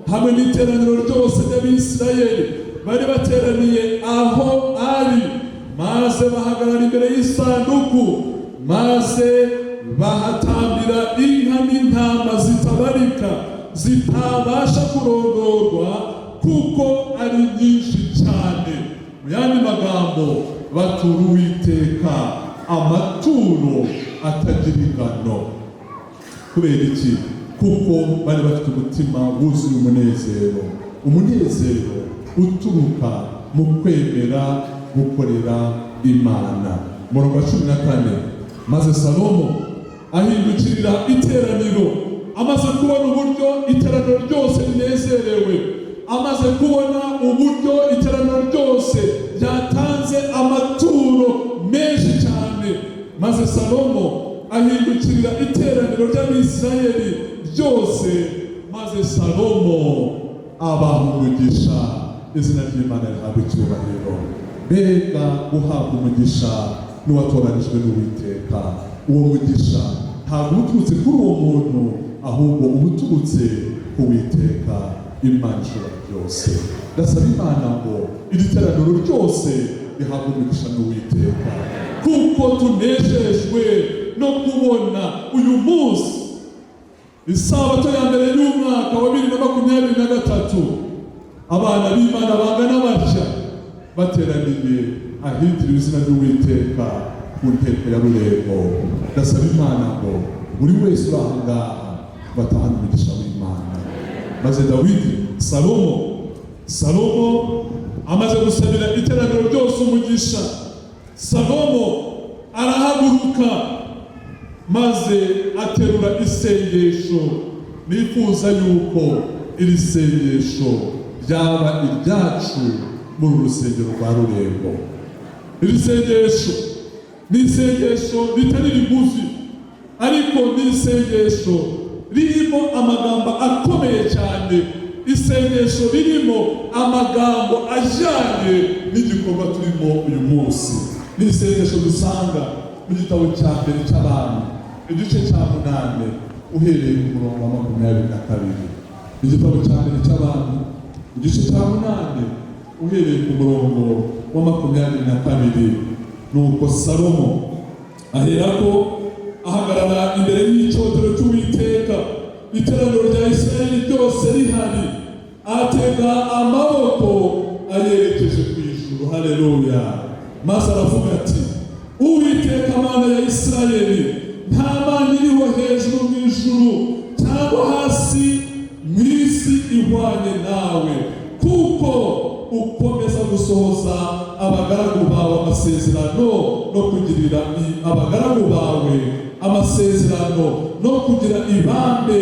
hamwe n'iteraniro ryose ry'Abisirayeli bari bateraniye aho ari, maze bahagarara imbere y'isanduku, maze bahatambira inka n'intama zitabarika, zitabasha kurondorwa kuko ari nyinshi cyane. Mu yandi magambo, batura Uwiteka amaturo atagira ingano. Kubera iki? Kuko bari bafite umutima wuzuye umunezero, umunezero uturuka mu kwemera gukorera Imana. Umurongo wa 14: maze Salomo ahindukirira iteraniro, amaze kubona uburyo iteraniro ryose rinezerewe, amaze kubona uburyo iteraniro ryose ryatanze amaturo menshi cyane. Maze Salomo ahindukirira iteraniro ry'Abisirayeli ryose, maze Salomo abaha umugisha. Izina ry'Imana rihabwa icyubahiro. Mbega guhabwa umugisha n'uwatoranijwe n'Uwiteka! Uwo mugisha ntabwo uba uturutse kuri uwo muntu, ahubwo uba uturutse ku Witeka Imana ishobora byose. Ndasaba Imana ngo iri teraniro ryose rihabwe umugisha n'Uwiteka, kuko tunejejwe no kubona uyu munsi, isabato ya mbere y'umwaka wa 2023, abana b'Imana bangana batya bateraniye ahitiriwe izina ry'Uwiteka ku nteko ya Rurembo. Ndasaba Imana ngo buri wese uri aha ngaha batahane umugisha w'Imana. Maze Dawidi, Salomo amaze gusabira iteraniro ryose umugisha, Salomo arahaguruka maze aterura isengesho. Nifuza yuko iri sengesho ryaba iryacu muri uru rusengero rwa Rurembo. Iri sengesho ni isengesho ritari rigufi, ariko ni isengesho ririmo amagambo akomeye cyane, isengesho ririmo amagambo ajyanye n'igikorwa turimo uyu munsi. Ni isengesho dusanga mu gitabo cya mbere cy'Abami, igice cya 8, uhereye ku murongo wa 22. Igitabo cya mbere cy'Abami, igice cya 8, uhereye ku murongo wa 22. Nuko Salomo aherako ahagarara imbere y'icyotero cy'Uwiteka, iteraniro rya Isirayeli ryose rihari, atega amaboko ayerekeje ku ijuru. Haleluya! Maze aravuga ati: "Uwiteka Mana ya Isirayeli, nta mana iriho hejuru mu ijuru cyangwa hasi mu isi ihwanye nawe, kuko ukomeza gusohoza abagaragu bawe amasezerano no kugirira abagaragu bawe amasezerano no kugira ibambe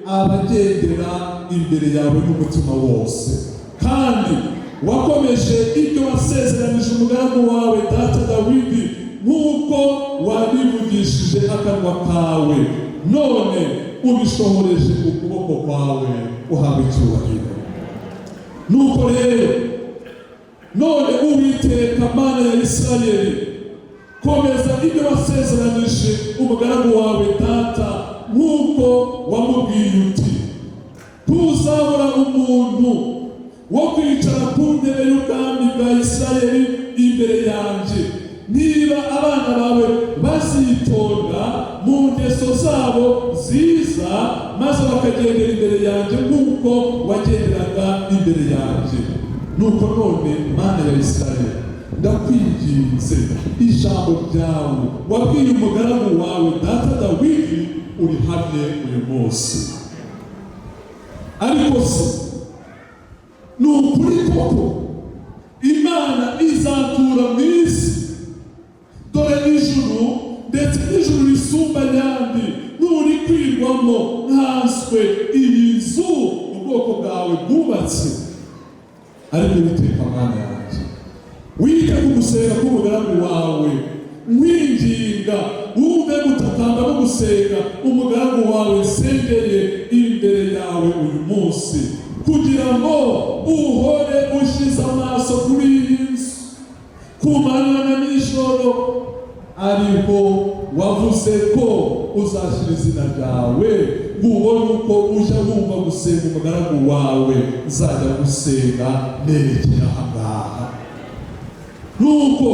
abagendera imbere yawe n'umutima wose. Kandi wakomeje ibyo wasezeranije umugaragu wawe data Dawidi, nk'uko wabivugishije akanwa kawe, none ubishohoreje ukuboko kwawe. Uhabwa icyubahiro." Nuko rero none, Uwiteka Mana ya Isirayeli, komeza ibyo wasezeranije umugaragu wawe data, nk'uko wamubwiye uti: 'Ntuzabura umuntu wo kwicara ku ntebe y'ubwami bwa Isirayeli imbere yanjye, niba abana bawe bazitonda mu ngeso zabo nziza, maze bakagendera imbere yanjye nk'uko wagenderaga imbere yanjye.' Nuko none, Mana ya Isirayeli, ndakwinginze, ijambo ryawe wabwiye umugaragu wawe data Dawidi urihamye uyu munsi. Ariko se ni ukuri koko Imana izatura mu isi? Dore ijuru, ndetse n'ijuru risumba ayandi, nturikwirwamo, nkanswe iyi nzu ubwoko bwawe bwubatse. Ariko Uwiteka Mana yanjye Wite ku gusenga k'umugaragu wawe, nkwinginga wumve gutakamba no gusenga umugaragu wawe nsengeye imbere yawe uyu munsi, kugira ngo uhore ushyize amaso kuri iyi nzu ku manywa na nijoro, ariho wavuze ko uzashyira izina ryawe, ngo ubone uko ujya wumva gusenga umugaragu wawe nzajya gusenga nerekera aha ngaha. Nuko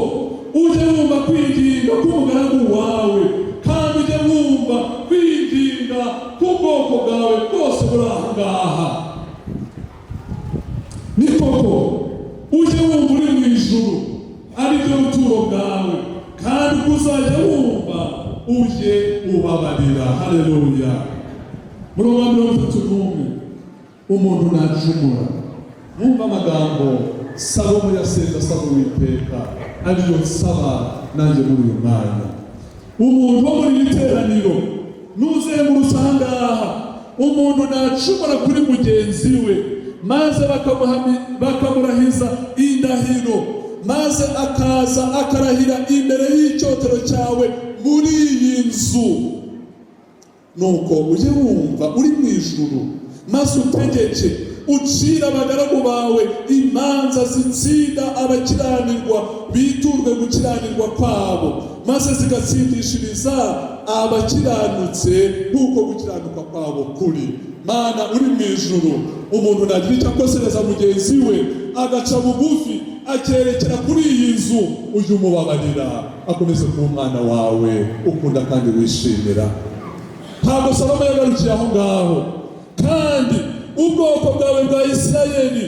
ujye wumva kwinginga k'umugaragu wawe, kandi ujye wumva kwinginga k'ubwoko bwawe bwose buri aha ngaha. Ni koko, ujye wumva uri mu ijuru, ari byo buturo bwawe, kandi uko uzajya wumva ujye ubabarira. Haleluya! Murongo wa 31: umuntu nacumura. Mwumva amagambo Salomo yasenze asaba Uwiteka, ariyo nsaba nanjye muri uyu mwanya. Umuntu wo muri iri teraniro nuzengurutse aha ngaha, umuntu nacumura kuri mugenzi we, maze bakamurahiza indahiro, maze akaza akarahira imbere y'icyotero cyawe muri iyi nzu, nuko ujye wumva uri mu ijuru, maze utegeke ucire abagaragu bawe imanza zitsinda abakiranirwa, biturwe gukiranirwa kwabo, maze zigatsindishiriza abakiranutse nk'uko gukiranuka kwabo kuri. Mana uri mu ijuru, umuntu nagira icyo akosereza mugenzi we, agaca bugufi akerekera kuri iyi nzu, ujye umubabarira, akomeze kuba umwana wawe ukunda kandi wishimira. Ntabwo Salomo yagarukiye aho ngaho. Kandi ubwoko bwawe bwa Isirayeli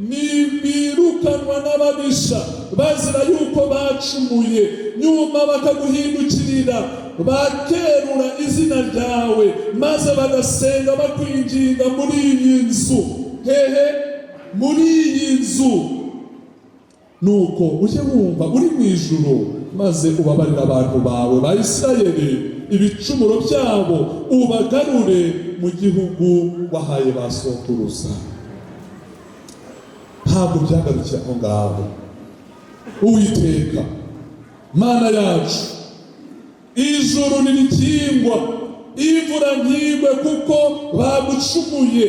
nibirukanwa n'ababisha bazira yuko bacumuye, nyuma bakaguhindukirira, bakerura izina ryawe, maze bagasenga bakwinginga muri iyi nzu. Hehe? Muri iyi nzu. Nuko ujye wumva uri mu ijuru, maze ubabarire abantu bawe ba Isirayeli ibicumuro byabo, ubagarure mu gihugu wahaye ba sokuruza. Ntabwo byagarukiye aho ngaho. Uwiteka Mana yacu, ijuru ntirikingwa, imvura ntigwe kuko bagucumuye,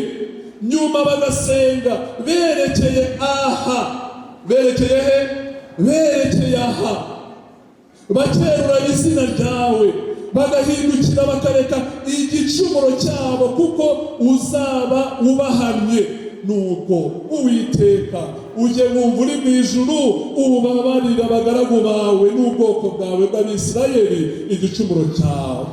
nyuma bagasenga berekeye aha. Berekeye he? Berekeye aha, bakerura izina ryawe, bagahindukira bakareka igicumuro cyabo, kuko uzaba ubahannye, nuko Uwiteka ujye wumva uri mu ijuru, ubabarira abagaragu bawe n'ubwoko bwawe bw'Abisirayeli igicumuro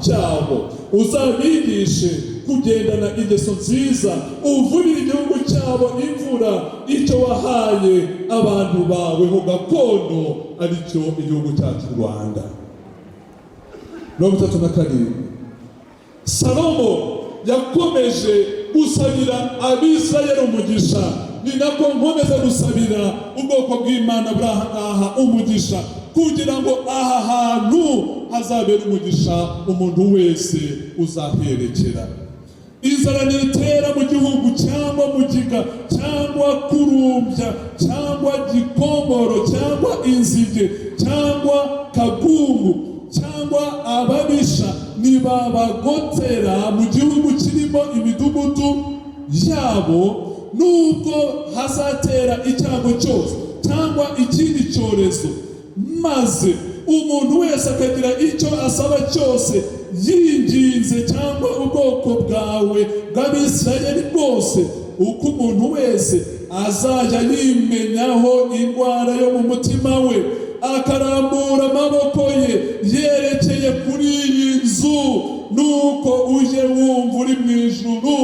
cyabo, uzabigishe kugendana ingeso nziza, uvurire igihugu cyabo imvura, icyo wahaye abantu bawe ho gakondo, aricyo igihugu cyacu u Rwanda. 37: Salomo yakomeje gusabira Abisirayeli umugisha, ni nako nkomeza gusabira ubwoko bw'Imana buri aha ngaha umugisha, kugira ngo aha hantu hazabere umugisha umuntu wese uzaherekera. Inzara nitera mu gihugu, cyangwa mugiga, cyangwa kurumbya, cyangwa gikongoro, cyangwa inzige, cyangwa kagungu, cyangwa ababisha nibabagotera mu gihugu kirimo imidugudu yabo, nubwo hazatera icyago cyose cyangwa ikindi cyorezo, maze umuntu wese akagira icyo asaba cyose yinginze, cyangwa ubwoko bwawe bw'Abisirayeli bwose, uko umuntu wese azajya yimenyaho indwara yo mu mutima we, akarambura amaboko ye yerekeye kuri iyi nzu, nuko ujye wumva uri mu ijuru,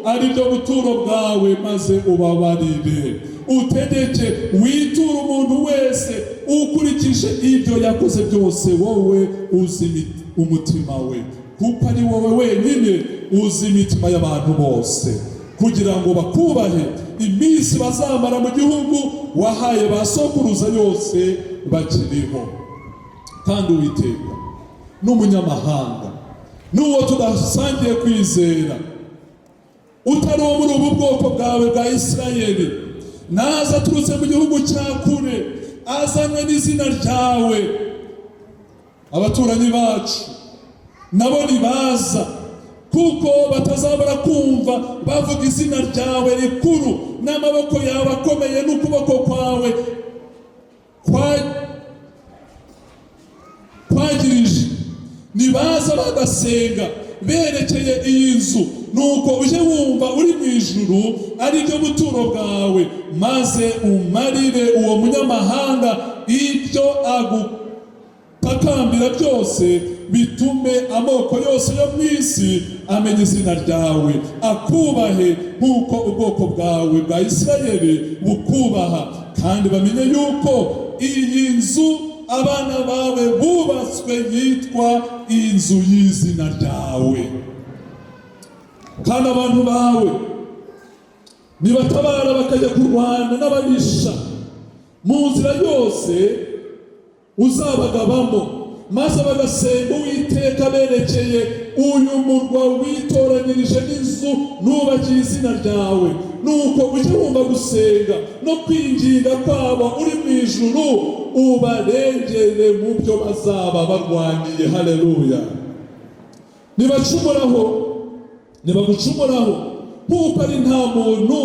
ari byo buturo bwawe, maze ubabarire, utegeke witure umuntu wese ukurikije ibyo yakoze byose, wowe uzi umutima we, kuko ari wowe wenyine uzi imitima y'abantu bose, kugira ngo bakubahe iminsi bazamara mu gihugu wahaye ba sokuruza yose bakiriho. Kandi Uwiteka, n'umunyamahanga n'uwo tudasangiye kwizera, utari uwo muri ubu bwoko bwawe bwa Isirayeli, naza aturutse mu gihugu cya kure. azanywe n'izina ryawe, abaturanyi bacu nabo nibaza, kuko batazabura kumva bavuga izina ryawe rikuru n'amaboko yawe akomeye n'ukuboko kwawe kwagirije, nibaza bagasenga berekeye iyi nzu, nuko ujye wumva uri mu ijuru, ari byo buturo bwawe, maze umarire uwo munyamahanga ibyo agutakambira byose, bitume amoko yose yo mu isi amenya izina ryawe, akubahe nk'uko ubwoko bwawe bwa Isirayeli bukubaha, kandi bamenye yuko iyi nzu abana bawe bubatswe yitwa inzu y'izina ryawe. Kandi abantu bawe nibatabara bakajya kurwana n'ababisha mu nzira yose uzabagabamo, maze bagasenga Uwiteka berekeye uyu murwa witoranyirije n'inzu nubakiye izina ryawe, nuko ujye wumva gusenga no kwinginga kwabo uri mu ijuru, ubarengere mu byo bazaba barwaniye. Haleluya! Nibacumuraho, nibagucumuraho, kuko ari nta muntu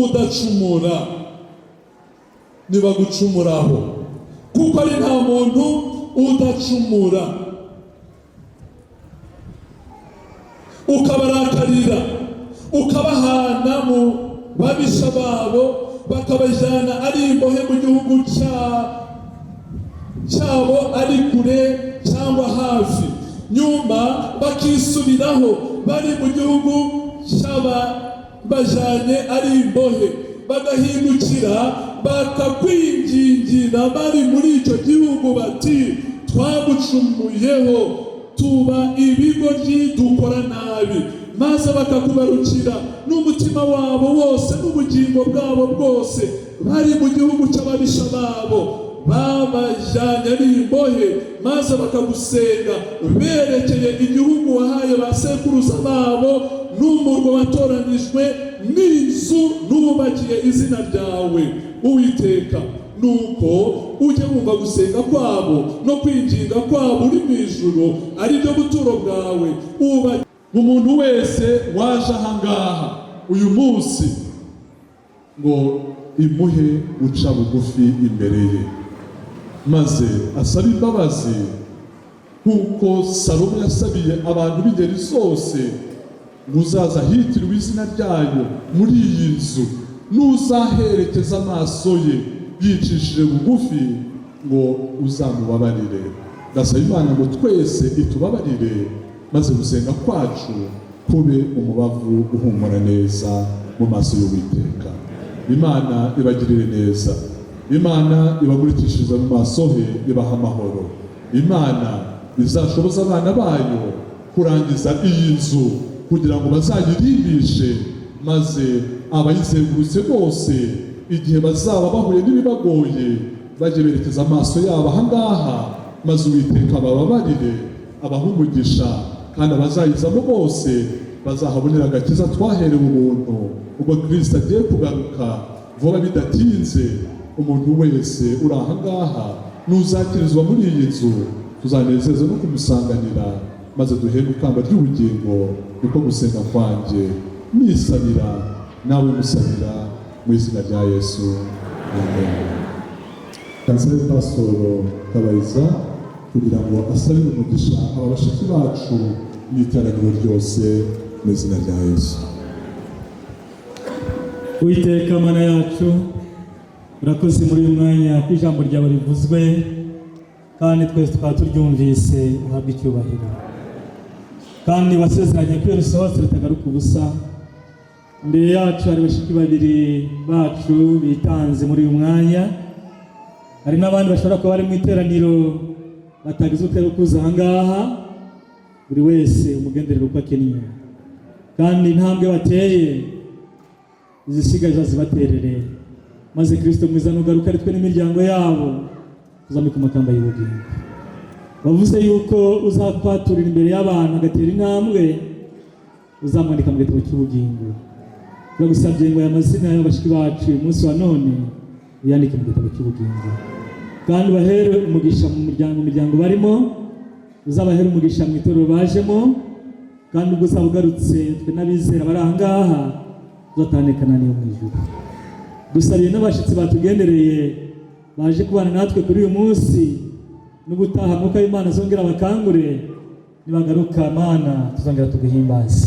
udacumura, nibagucumuraho, kuko ari nta muntu udacumura, ukabarakarira, ukabahana mu babisha babo, bakabajyana ari imbohe mu gihugu cyabo, ari kure cyangwa hafi, nyuma bakisubiraho bari mu gihugu cy'ababajyanye ari imbohe, bagahindukira bakakwingingira bari muri icyo gihugu bati: "Twagucumuyeho, tuba ibigoryi, dukora nabi", maze bakakugarukira n'umutima wabo wose n'ubugingo bwabo bwose bari mu gihugu cy'ababisha babo babajyanye ari imbohe, maze bakagusenga berekeye igihugu wahaye ba sekuruza babo n'umurwa watoranijwe n'inzu nubakiye izina ryawe, Uwiteka, nuko ujye wumva gusenga kwabo no kwinginga kwabo uri mu ijuru, ari byo buturo bwawe, uba umuntu wese waje ahangaha uyu munsi ngo imuhe guca bugufi imbere ye, maze asabe imbabazi nk'uko Salomo yasabiye abantu b'ingeri zose, ngo uzaza ahitiriwe izina ryayo muri iyi nzu, n'uzaherekeza amaso ye yicishije bugufi, ngo uzamubabarire. Ndasaba Imana ngo twese itubabarire, maze gusenga kwacu kube umubavu uhumura neza mu maso y'Uwiteka. Imana ibagirire neza, Imana ibamurikishirize mu maso he, ibaha amahoro. Imana izashoboza abana bayo kurangiza iyi nzu kugira ngo bazayirimbishe, maze abayizengurutse bose, igihe bazaba bahuye n'ibibagoye, bajye berekeza amaso yabo ahangaha, maze Uwiteka abababarire, abahe umugisha, kandi abazayizamo bose bazahabonera agakiza twaherewe ubuntu ubwo Kirisito agiye kugaruka vuba bidatinze. Umuntu wese uri ahangaha n'uzakirizwa muri iyi nzu, tuzanezeza no kumusanganira, maze duhembwe ikamba ry'ubugingo. Niko gusenga kwanjye, nisabira nawe musabira mu izina rya Yesu, amen. Kansabe Pasitoro Kabayiza kugira ngo asabire umugisha aba bashiki bacu mu iteraniro ryose mu izina rya Yesu. Uwiteka Mana yacu, urakoze muri uyu mwanya ko ijambo ryawe rivuzwe kandi twese tukaba turyumvise. Uhabwe icyubahiro, kandi wasezeranye ko iyo risohotse ritagaruka ubusa. Imbere yacu hari bashiki babiri bacu bitanze muri uyu mwanya. Hari n'abandi bashobora kuba bari mu iteraniro batagize utwego kuza aha ngaha. Buri wese umugenderera uko akennye, kandi intambwe bateye izisigaye zazibaterere, maze Kirisito mwiza nugaruka ari twe n'imiryango yabo tuzamika amakamba y'ubugingo. Wavuze yuko uzakwaturira imbere y'abantu agatera intambwe, uzamwandika mu gitabo cy'ubugingo. Turagusabye ngo aya mazina y'abashiki bacu uyu munsi wa none uyandike mu gitabo cy'ubugingo. Kandi ubahere umugisha mu miryango barimo, uzabahere umugisha mu itorero bajemo, kandi ubwo uzaba ugarutse twe n'abizera bari aha ngaha tuzatandukana n'iyo mu ijuru. Dusabiye n'abashyitsi batugendereye baje kubana natwe kuri uyu munsi, n'ubutaha Mwuka w'Imana azongera abakangure, nibagaruka Mana tuzongera tuguhimbaze.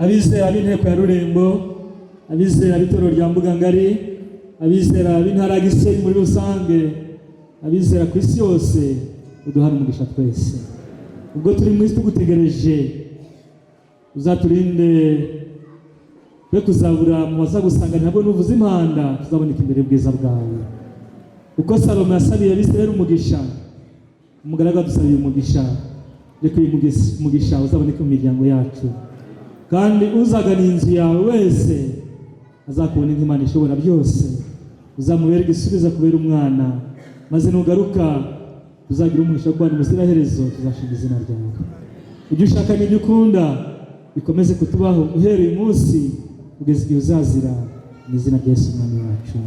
Abizera b'inteko ya Rurembo, abizera b'itorero rya Mbugangari, abizera b'intara ya Gisenyi muri rusange, abizera ku isi yose, uduhane umugisha twese. Ubwo turi mu isi tugutegereje, uzaturinde twe kuzabura mu bazagusanga, ntabwo nuvuza impanda tuzaboneka imbere y'ubwiza bwawe. Uko Salomo yasabiye Abisirayeli umugisha, umugaragu adusabiye umugisha, reka uyu mugisha uzaboneke mu miryango yacu, kandi uzagana inzu yawe wese azakubona nk'Imana ishobora byose, uzamubere igisubizo kubera umwana, maze nugaruka tuzagira umugisha wo kubana ubuziraherezo, tuzashinga izina ryawe. Ibyo ushaka n'ibyo ukunda bikomeze kutubaho uhereye uyu munsi kugeza igihe uzazira, mu izina rya Yesu Umwami wacu.